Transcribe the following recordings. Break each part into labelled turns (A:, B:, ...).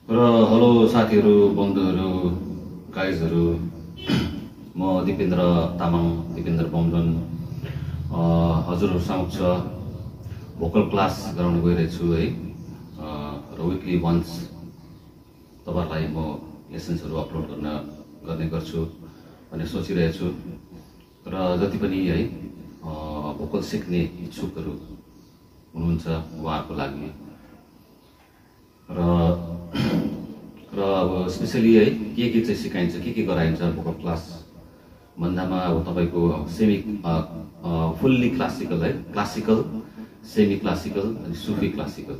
A: र हेलो साथीहरू, बन्धुहरू, गाइजहरू, म दिपेन्द्र तामाङ, दिपेन्द्र बमजन हजुरहरू समक्ष भोकल क्लास गराउन गइरहेछु है। र विकली वन्स तपाईहरुलाई म लेसन्सहरू अपलोड गर्ने गर्छु भन्ने सोचिरहेछु। र जति पनि है भोकल सिक्ने इच्छुकहरू हुनुहुन्छ उहाँहरूको लागि र अब स्पेशली है के चाहिँ सिकाइन्छ, के गराइन्छ भोकल क्लास भन्दामा अब तपाईको सेमी फुल्ली क्लासिकल है, क्लासिकल, सेमी क्लासिकल अनि सुफी क्लासिकल।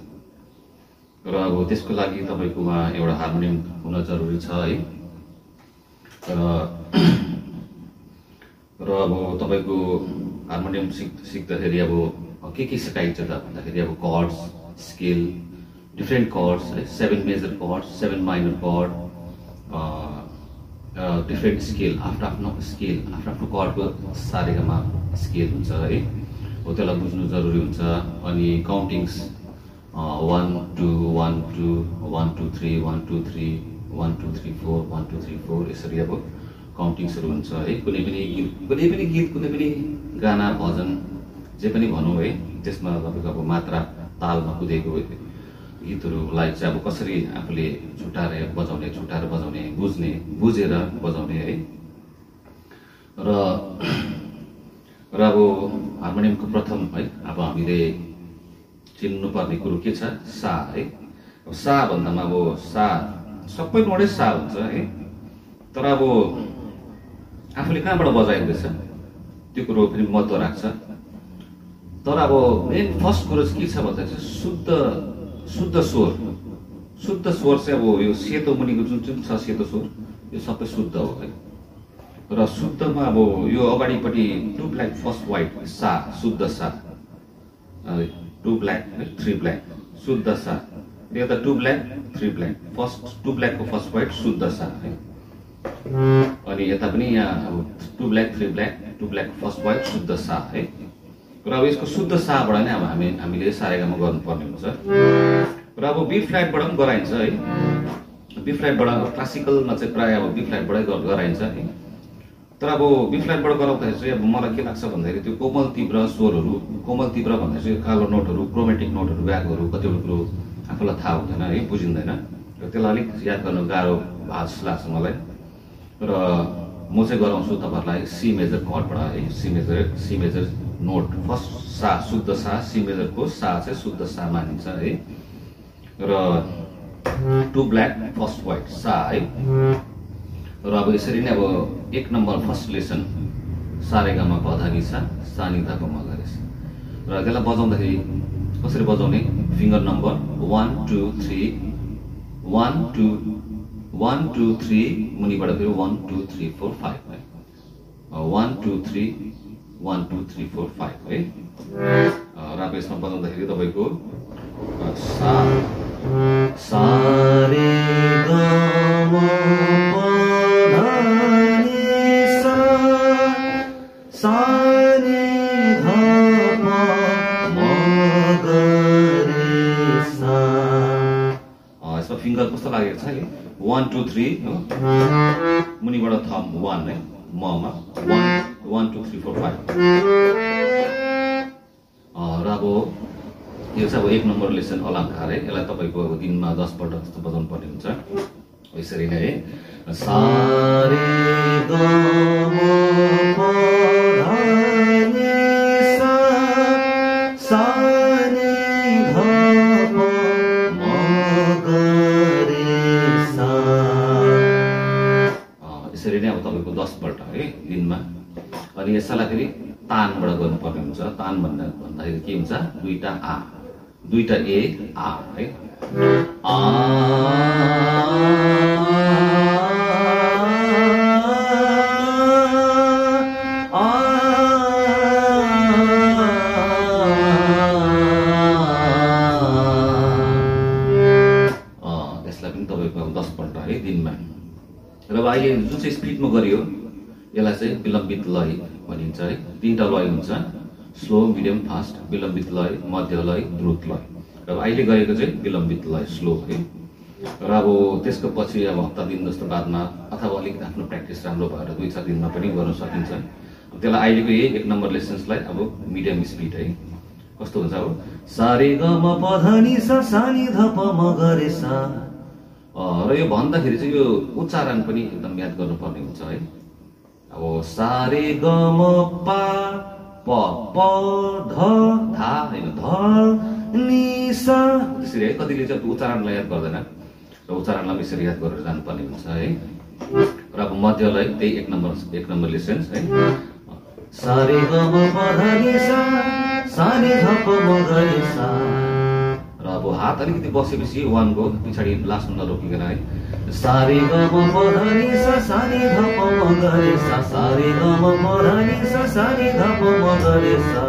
A: र अब त्यसको लागि तपाईकोमा एउटा हार्मोनियम हुन जरुरी छ है। र अब तपाईको हार्मोनियम सिक्दाखेरि अब के सिकाइन्छ त भन्दाखेरि अब कर्ड्स, स्केल, डिफरेंट कर्ड्स है, 7 major chords, 7 minor chord, different scale, आफ्नो आफ्नो कर्डको सारेगामा स्केल हुन्छ है, हो त्यसलाई बुझ्नु जरुरी हुन्छ। अनि काउन्टिङ्स 1 2 1 2 1 2 3 1 2 3 1 2 3 4 1 2 3 4 यसरी अब काउन्टिङ्सहरू हुन्छ है। कुनै पनि गीत, कुनै पनि गाना, भजन जे पनि भनौँ है, त्यसमा तपाईको अब मात्रा तालमा कुदेको गीतहरूलाई चाहिँ अब कसरी आफूले छुटाएर बजाउने, बुझेर बजाउने है। र अब हार्मोनियमको प्रथम है अब हामीले चिन्नुपर्ने कुरो के छ, सा है। अब सा भन्दामा अब सा सबै नोटै सा हुन्छ है, तर अब आफूले कहाँबाट बजाइँदैछ त्यो कुरो पनि महत्त्व राख्छ। तर अब मेन फर्स्ट कुरो चाहिँ के छ भन्दा चाहिँ शुद्ध स्वर चाहिँ अब यो सेतो मुनिको जुन छ सेतो स्वर, यो सबै शुद्ध हो है। र शुद्धमा अब यो अगाडिपट्टि 2 ब्ल्याक फर्स्ट व्हाइट सा, शुद्ध सा, 2 ब्ल्याक 3 ब्ल्याक शुद्ध सा, यता 2 ब्ल्याक 3 ब्ल्याक, फर्स्ट 2 ब्ल्याकको फर्स्ट व्हाइट शुद्ध सा है। अनि यता पनि यहाँ अब 2 black 3 black, 2 black first white शुद्ध सा है। र अब यसको शुद्ध साबाट नै अब हामीले सारेगामा गर्नुपर्ने हुन्छ। र अब बी फ्ल्याटबाट पनि गराइन्छ है, बी फ्ल्याटबाट क्लासिकलमा चाहिँ प्राय अब बी फ्ल्याटबाटै गराइन्छ है। तर अब बी फ्ल्याटबाट गराउँदाखेरि चाहिँ अब मलाई के लाग्छ भन्दाखेरि त्यो कोमल तीव्र स्वरहरू, कोमल तीव्र भन्दा चाहिँ कालो नोटहरू, क्रोमेटिक नोटहरू, ब्यागहरू कतिवटा कुरो आफूलाई थाहा हुँदैन है, बुझिँदैन। र त्यसलाई अलिक याद गर्न गाह्रो भएको जस्तो लाग्छ मलाई। र म चाहिँ गराउँछु तपाईहरुलाई सी मेजर कर्डबाट है, सी मेजर नोट फर्स्ट सा, शुद्ध सा, सी मेजरको सा चाहिँ शुद्ध सा मानिन्छ है। र 2 ब्ल्याक फर्स्ट व्हाइट सा है। र अब यसरी नै अब 1 नम्बर फर्स्ट लेसन सारेगामा पधनी सा, सानिधाको मगरेस। र त्यसलाई बजाउँदाखेरि कसरी बजाउने, फिंगर नम्बर 1 2 3 1 2 1 2 3 मुनिबाट फेरि 1 2 3 4 5 है, 1 2 3 1 2 3 4 5 है। र अब यसमा बजाउँदाखेरि तपाईको सा सा रे ग म प ध नि सा, सा रे ध प म ग रे सा। यसमा फिंगर कस्तो लागेको छ है, 1 2 3 हो, मुनिबाट थम 1 है, ममा 1 2 3 4 5। र अब यो चाहिँ अब 1 नम्बर लेसन अलङ्कार है। यसलाई तपाईको अब दिनमा 10 पल्ट जस्तो बजाउनु पर्ने हुन्छ। यसरी नै है, सा रे ग म प ध नि सा, सा रे ध प म ग रे सा। यसरी नै अब तपाईको 10 पल्ट है दिनमा। अनि यसलाई फेरि तानबाट गर्नुपर्ने हुन्छ। तान भन्दाखेरि के हुन्छ, दुईटा ए आ है, आ यसलाई पनि तपाईको 10 पल्ट है दिनमा। र अहिले जुन चाहिँ स्पिडमा गरियो यसलाई चाहिँ विलम्बित लय भनिन्छ है। 3टा लय हुन्छ, स्लो, मिडियम, फास्ट, विलम्बित लय, मध्य लय, द्रुत लय। र अहिले गएको चाहिँ विलम्बित लय, स्लो है। र अब त्यसको पछि अब हप्ता दिन जस्तो बादमा अथवा अलिकति आफ्नो प्र्याक्टिस राम्रो भएर 2-4 दिनमा पनि गर्न सकिन्छ। त्यसलाई अहिलेको यही 1 नम्बर लेसन्सलाई अब मिडियम स्पिड है कस्तो हुन्छ अब सा रे ग म प ध नि सा सा नि ध प म ग रे सा। र यो भन्दाखेरि चाहिँ यो उच्चारण पनि एकदम याद गर्नुपर्ने हुन्छ है। अब सा रे ग म पा प प ध धा हैन ध नि सा त्यसरी है। कतिले चाहिँ उच्चारणलाई याद गर्दैन र उच्चारणलाई यसरी याद गरेर जानुपर्ने हुन्छ है। र अब मध्यलाई त्यही 1 नम्बर लेसन्स है। सा रे ग म प ध नि सा सा नि ध प म ग रे सा। र अब हात अलिकति बसेपछि 1 को पछाडि लास्टमा नरोकिकन है सा रे ग म प ध नि सा सा नि ध प म ग रे सा सा रे ग म प ध नि सा सा नि ध प म ग रे सा।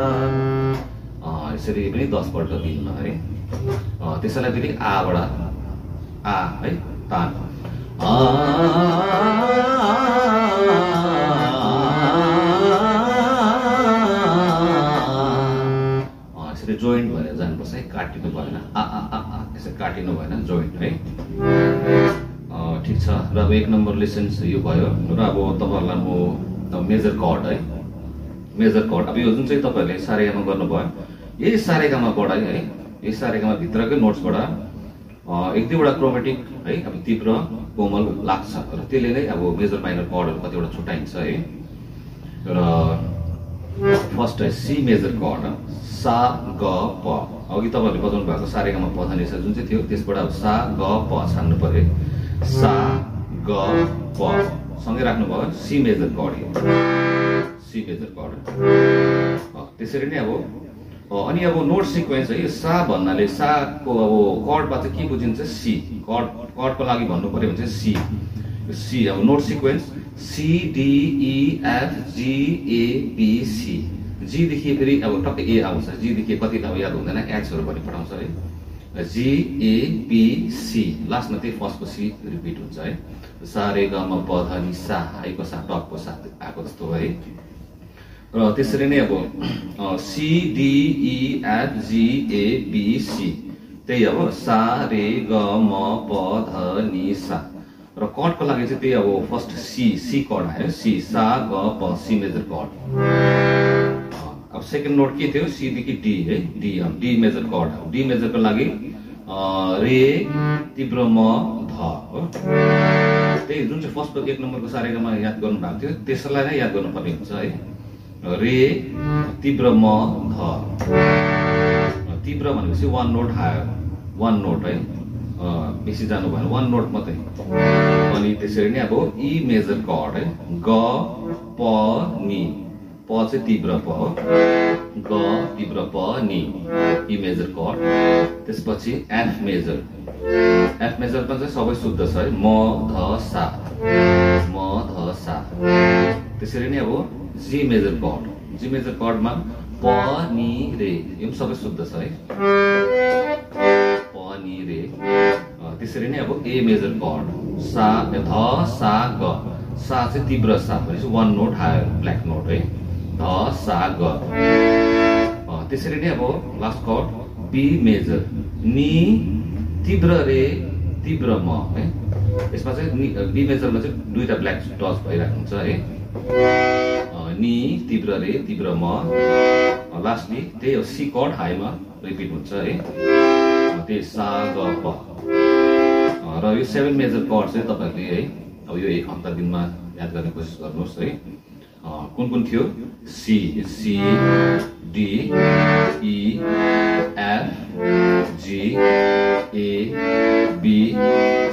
A: यसरी पनि 10 पल्ट दिनमा है। त्यसैलाई फेरि आबाट आ है तान यसरी जोइन्ट भएर जानुपर्छ है। काटिनु भएन यसरी काटिनु भएन जोइन्ट है। ठिक छ। र अब 1 नम्बर लेसन्स यो भयो। र अब तपाईँहरूलाई म मेजर कर्ड है मेजर कर्ड अब यो जुन चाहिँ तपाईँहरूले सारेगामा गर्नुभयो यही सारेगामाबाट है यही सारेगामा भित्रकै नोट्सबाट 1-2वटा क्रोमेटिक है अब तीव्र कोमल लाग्छ र त्यसले नै अब मेजर माइनर कर्डहरू कतिवटा छुट्याइन्छ है। र फर्स्ट है सी मेजर कर्ड सा ग प अघि तपाईँहरूले बजाउनु भएको सारेगामा प ध नि सा जुन चाहिँ थियो त्यसबाट अब सा ग प छान्नु पर्यो। सा ग प सँगै राख्नुभयो C major chord C major chord. त्यसरी नै अब अनि अब नोट सिक्वेन्स है। यो सा भन्नाले साको अब कर्डमा चाहिँ के बुझिन्छ सी कर्डको लागि भन्नु पर्यो भने चाहिँ सी अब note sequence C D E F G A B C. G देखि फेरि अब टक्कै ए आउँछ जी देखि कति अब याद हुँदैन एचहरू पनि पठाउँछ है। जी ए बी सी लास्टमा त्यही फर्स्टको सी रिपिट हुन्छ है। सा रे ग म प ध नि सा हाइको सा टपको सा आएको जस्तो है। र त्यसरी नै अब C D E F G A B C त्यही अब सा रे ग म प ध नि सा। र कर्डको लागि चाहिँ त्यही अब फर्स्ट सी कर्ड आयो सी सा ग प सी मेजर कर्ड। अब सेकेन्ड नोट के थियो सी देखि डी है डी मेजर कर्ड डी मेजरको लागि रे तीव्र म ध हो। त्यही जुन चाहिँ फर्स्ट 1 नम्बरको सारेगामा याद गर्नु भएको थियो त्यसलाई नै याद गर्नुपर्ने हुन्छ है। रे तीव्र म ध तीव्र भनेपछि 1 नोट हायर 1 नोट है बेसी जानु भएन 1 नोट मात्रै। अनि त्यसरी नै अब ई मेजर कर्ड है ग प नि प चाहिँ तीव्र प हो ग तीव्र प नि ई मेजर कर्ड। त्यसपछि एफ मेजरमा चाहिँ सबै शुद्ध छ है म ध सा त्यसरी नै अब जी मेजर कर्डमा प नि रे यो सबै शुद्ध छ है प नि रे। त्यसरी नै अब ए मेजर कर्ड सा ध सा ग सा चाहिँ तीव्र सा भनेपछि 1 नोट हायर ब्ल्याक नोट है ध सा ग। त्यसरी नै अब लास्ट कर्ड बी मेजर नि तीव्र रे तीव्र म है। यसमा चाहिँ बी मेजरमा चाहिँ 2टा ब्ल्याक टच भइरहेको हुन्छ है नि तीव्र रे तीव्र म। लास्टली त्यही हो सी कर्ड हाईमा रिपिट हुन्छ है त्यही सा ग प। र यो 7 मेजर कर्ड चाहिँ तपाईँहरूले है अब यो 1 हप्ता दिनमा याद गर्ने कोसिस गर्नुहोस् है। कुन थियो C D E F G A B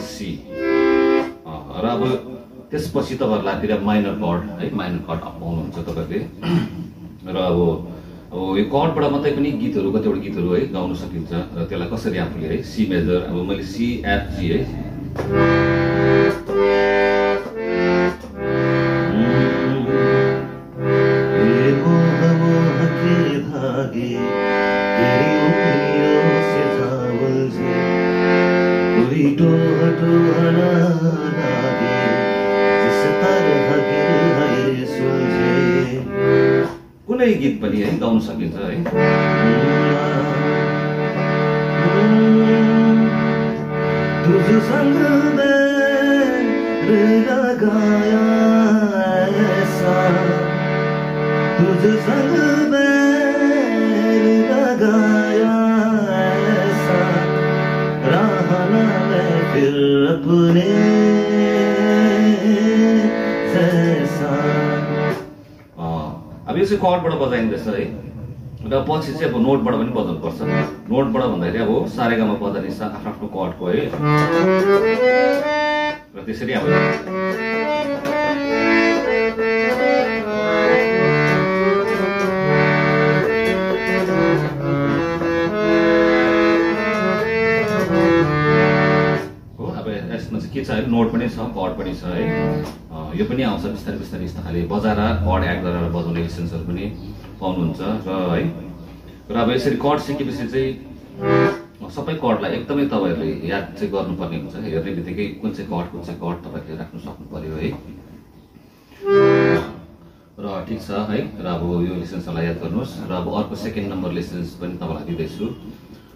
A: C. र अब त्यसपछि तपाईँहरूलाई फेरि माइनर कर्ड है माइनर कर्ड पाउनुहुन्छ तपाईँहरूले। र अब यो कर्डबाट मात्रै पनि गीतहरू कतिवटा गीतहरू है गाउन सकिन्छ र त्यसलाई कसरी आफूले है सी मेजर अब मैले सी एफ जी है कुनै गीत पनि है गाउन सकिन्छ है। तुझसँग बैर लगाया ऐसा, तुझसँग बैर लगाया ऐसा, रहना मैं फिर अपने जैसा। अब यो चाहिँ कर्डबाट बजाइँदैछ है, र पछि चाहिँ अब नोटबाट पनि बजाउनु पर्छ। नोटबाट भन्दाखेरि अब सारेगामा पधनि सा आफ्नो आफ्नो कर्डको है, र त्यसरी अब हो। अब यसमा चाहिँ के छ, नोट पनि छ, कर्ड पनि छ है। यो पनि आउँछ बिस्तारै बिस्तारै यस्तो खाले बजाएर कर्ड एड गरेर बजाउने लेसन्सहरू पनि पाउनुहुन्छ र है। र अब यसरी कर्ड सिकेपछि चाहिँ सबै कर्डलाई एकदमै तपाईँहरूले याद चाहिँ गर्नुपर्ने हुन्छ। हेर्ने बित्तिकै कुन चाहिँ कर्ड तपाईँहरूले राख्नु सक्नु पर्यो है। र ठिक छ है। र अब यो लेसन्सलाई याद गर्नुहोस्। र अब अर्को सेकेन्ड नम्बर लेसन्स पनि तपाईँलाई दिँदैछु।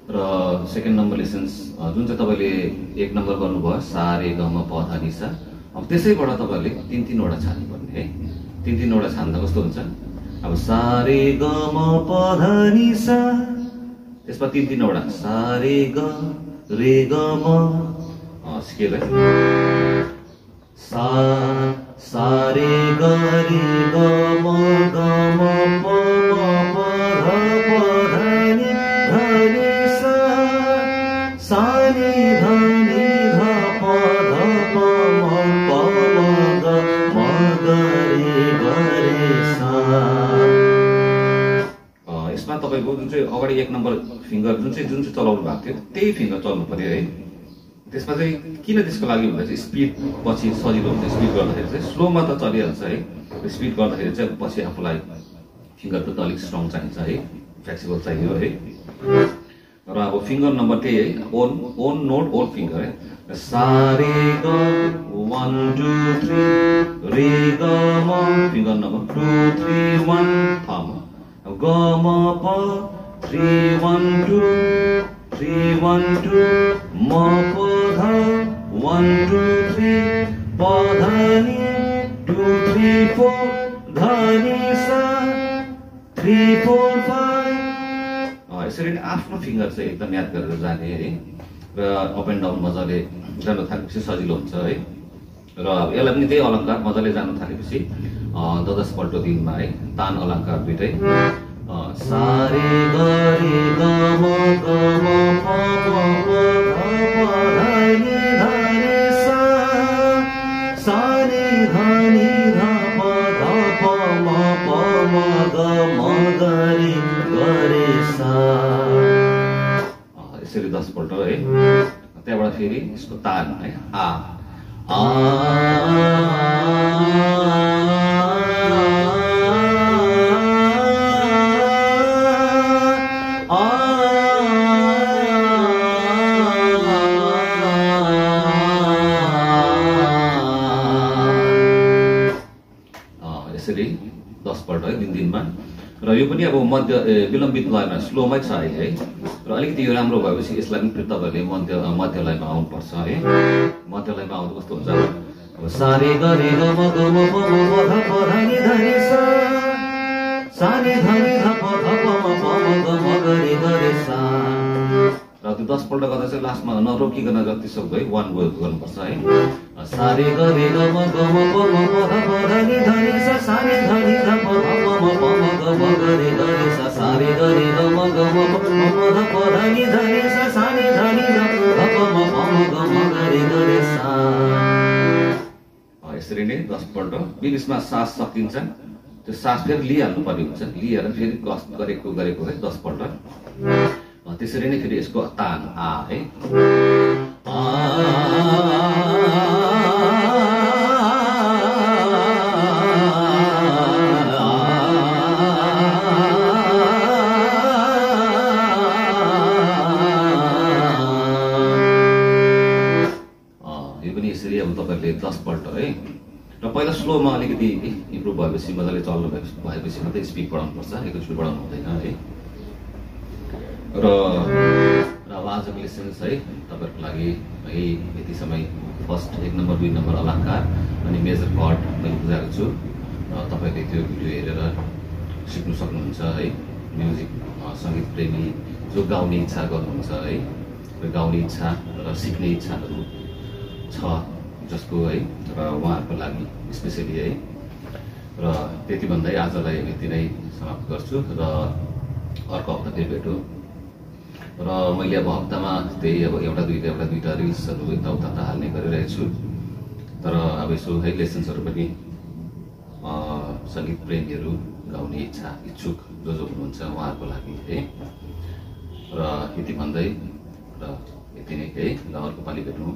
A: र सेकेन्ड नम्बर लेसन्स जुन चाहिँ तपाईँले 1 नम्बर गर्नुभयो सा रे ग म प ध नि सा, अब त्यसैबाट तपाईँहरूले 3-3वटा छान्नुपर्ने है। 3-3वटा छान्दा कस्तो हुन्छ, अब सा रे ग म प ध नि सा, त्यसमा 3-3वटा सा रे ग म स्केल है। सा रे ग म ग म प म प ध नि ध नि सा, सा नि ध नि ध प ध प म प म ग रे सा। यसमा तपाईँको जुन चाहिँ अगाडि 1 नम्बर फिङ्गर जुन चाहिँ चलाउनु भएको थियो त्यही फिङ्गर चल्नु पर्यो है। त्यसमा चाहिँ किन त्यसको लागि भन्दा चाहिँ स्पिड पछि सजिलो हुन्छ। स्पिड गर्दाखेरि चाहिँ स्लोमा त चलिहाल्छ है, स्पिड गर्दाखेरि चाहिँ पछि आफूलाई फिङ्गर पनि अलिक स्ट्रङ चाहिन्छ है, फ्लेक्सिबल चाहियो है। र अब फिङ्गर नम्बर त्यही है, ओन नोट ओन फिङ्गर है। सा रे ग 1 2 3 रे ग म फिङ्गर नम्बर 2 3 1 थम, ग म प 3 1 2 3 1 2 म प ध 1 2 3 प ध नि 2 3 4 ध नि सा 3 4 5। यसरी नै आफ्नो फिङ्गर चाहिँ एकदम याद गरेर जाने है। र अप एन्ड डाउन मजाले जानु थालेपछि सजिलो हुन्छ है। र यसलाई पनि त्यही अलङ्कार मजाले जानु थालेपछि 10 पल्ट दिनमा है, तान अलङ्कार दुइटै सा रे ग म ग म प प ध प ध नि सा, सा नि ध नि ध प ध प म प म ग रे सा। यसरी 10 पल्ट है। त्यहाँबाट फेरि यसको तान है, आ यसरी 10 पल्ट है दिनमा। र यो पनि अब मध्य विलम्बित लयमा स्लोमै छ अहिले है। र अलिकति यो राम्रो भएपछि यसलाई पनि फेरि तपाईँहरूले मध्य लयमा आउनुपर्छ है। मध्य लयमा आउँदा कस्तो हुन्छ, अब सा रे ग म ग म प म ध प ध नि ध नि सा, सा नि ध नि ध प ध प म प म ग रे सा। र त्यो 10 पल्ट गर्दा चाहिँ लास्टमा नरोकिकन जति सक्दो है 1 गर्नुपर्छ है। सा रे ग म ग म प म ध प ध नि ध नि सा, सा नि ध नि ध प ध प म प म ग रे सा, सा रे ग म ग म प म ध प ध नि ध नि सा, सा नि ध नि ध प म प म ग रे सा। यसरी नै 10 पल्ट बिचमा सास सकिन्छ, त्यो सास फेरि लिइहाल्नु पर्ने हुन्छ। लिएर फेरि गरेको है 10 पल्ट। त्यसरी नै फेरि यसको तान आ है, यो पनि यसरी अब तपाईँहरूले 10 पल्ट है। र पहिला स्लोमा अलिकति इम्प्रुभ भएपछि मजाले चल्नु भएपछि मात्रै स्पिड बढाउनुपर्छ, एकैचोटि बढाउनु हुँदैन है। र अब आजको लेसन्स है तपाईँहरूको लागि है यति समय फर्स्ट 1 नम्बर 2 नम्बर अलङ्कार अनि मेजर कर्ड मैले बुझाएको छु। तपाईँले त्यो भिडियो हेरेर सिक्नु सक्नुहुन्छ है। म्युजिक सङ्गीत प्रेमी जो गाउने इच्छा गर्नुहुन्छ है र गाउने इच्छा र सिक्ने इच्छाहरू छ जसको है र उहाँहरूको लागि स्पेसली है। र त्यति भन्दै आजलाई यति नै समाप्त गर्छु र अर्को हप्ता फेरि भेटौँ। र मैले अब हप्तामा त्यही अब एउटा दुईटा रिल्सहरू यताउता त हाल्ने गरिरहेछु। तर अब यसो है लेसन्सहरू पनि सङ्गीत प्रेमीहरू गाउने इच्छुक जो हुनुहुन्छ उहाँहरूको लागि है। र यति भन्दै र यति नै है, ल अर्को पालि भेटौँ।